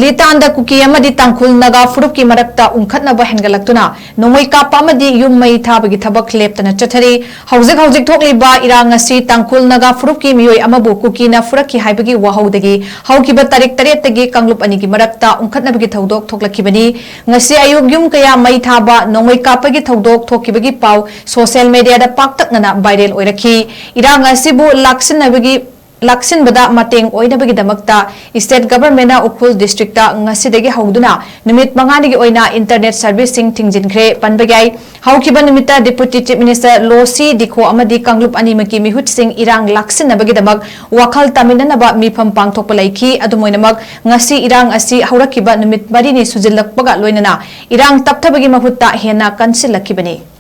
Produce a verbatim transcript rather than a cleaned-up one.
ꯂꯤꯇꯥꯟꯗ ꯀꯨꯀꯤ ꯑꯃꯗꯤ ꯇꯥꯡꯈꯨꯜ ꯅꯥꯒꯥ ꯐꯨꯔꯨꯞꯀꯤ ꯃꯔꯛꯇ ꯎꯪꯈꯠꯅꯕ ꯍꯦꯟꯒꯠꯂꯛꯇꯨꯅ ꯅꯣꯡꯃꯩ ꯀꯥꯞꯄ ꯑꯃꯗꯤ ꯌꯨꯝ ꯃꯩ ꯊꯥꯕꯒꯤ ꯊꯕꯛ ꯂꯦꯞꯇꯅ ꯆꯠꯊꯔꯤ꯫ ꯍꯧꯖꯤꯛ ꯍꯧꯖꯤꯛ ꯊꯣꯛꯂꯤꯕ ꯏꯔꯥꯡ ꯑꯁꯤ ꯇꯥꯡꯈꯨꯜ ꯅꯥꯒꯥ ꯐꯨꯔꯨꯞꯀꯤ ꯃꯤꯑꯣꯏ ꯑꯃꯕꯨ ꯀꯨꯀꯤꯅ ꯐꯨꯔꯛꯈꯤ ꯍꯥꯏꯕꯒꯤ ꯋꯥꯍꯧꯗꯒꯤ ꯍꯧꯈꯤꯕ ꯇꯥꯔꯤꯛ ꯇꯔꯦꯠꯇꯒꯤ ꯀꯥꯡꯂꯨꯞ ꯑꯅꯤꯒꯤ ꯃꯔꯛꯇ ꯎꯪꯈꯠꯅꯕꯒꯤ ꯊꯧꯗꯣꯛ ꯊꯣꯛꯂꯛꯈꯤꯕꯅꯤ꯫ ꯉꯁꯤ ꯑꯌꯨꯛ ꯌꯨꯝ ꯀꯌꯥ ꯃꯩ ꯊꯥꯕ, ꯅꯣꯡꯃꯩ ꯀꯥꯞꯄꯒꯤ ꯊꯧꯗꯣꯛ ꯊꯣꯛꯈꯤꯕꯒꯤ ꯄꯥꯎ ꯁꯣꯁꯤꯌꯦꯜ ꯃꯤꯗꯤꯌꯥꯗ ꯄꯥꯛꯇꯛꯅꯅ ꯚꯥꯏꯔꯦꯜ ꯑꯣꯏꯔꯛꯈꯤ꯫ ꯏꯔꯥꯡ ꯑꯁꯤꯕꯨ ꯂꯥꯛꯁꯤꯟꯅꯕꯒꯤ ꯂꯥꯛꯁꯤꯟꯕꯗ ꯃꯇꯦꯡ ꯑꯣꯏꯅꯕꯒꯤꯗꯃꯛꯇ ꯁ꯭ꯇꯦꯠ ꯒꯚꯔꯟꯃꯦꯟꯠꯅ ꯎꯈ꯭ꯔꯨꯜ ꯗꯤꯁꯇ꯭ꯔꯤꯛꯇ ꯉꯁꯤꯗꯒꯤ ꯍꯧꯗꯨꯅ ꯅꯨꯃꯤꯠ ꯃꯉꯥꯅꯤꯒꯤ ꯑꯣꯏꯅ ꯏꯟꯇꯔꯅꯦꯠ ꯁꯔꯚꯤꯁꯁꯤꯡ ꯊꯤꯡꯖꯤꯟꯈ꯭ꯔꯦ꯫ ꯄꯟꯕ ꯌꯥꯏ, ꯍꯧꯈꯤꯕ ꯅꯨꯃꯤꯠꯇ ꯗꯤꯄꯨꯇꯤ ꯆꯤꯐ ꯃꯤꯅꯤꯁꯇꯔ ꯂꯣ ꯁꯤ ꯗꯤꯈꯣ ꯑꯃꯗꯤ ꯀꯥꯡꯂꯨꯞ ꯑꯅꯤꯃꯛꯀꯤ ꯃꯤꯍꯨꯠꯁꯤꯡ ꯏꯔꯥꯡ ꯂꯥꯛꯁꯤꯟꯅꯕꯒꯤꯗꯃꯛ ꯋꯥꯈꯜ ꯇꯥꯃꯤꯟꯅꯅꯕ ꯃꯤꯐꯝ ꯄꯥꯡꯊꯣꯛꯄ ꯂꯩꯈꯤ꯫ ꯑꯗꯨꯝ ꯑꯣꯏꯅꯃꯛ, ꯉꯁꯤ ꯏꯔꯥꯡ ꯑꯁꯤ ꯍꯧꯔꯛꯈꯤꯕ ꯅꯨꯃꯤꯠ ꯃꯔꯤꯅꯤ ꯁꯨꯖꯤꯜꯂꯛꯄꯒ ꯂꯣꯏꯅꯅ ꯏꯔꯥꯡ ꯇꯞꯊꯕꯒꯤ ꯃꯍꯨꯠꯇ ꯍꯦꯟꯅ ꯀꯟꯁꯤꯜꯂꯛꯈꯤꯕꯅꯤ꯫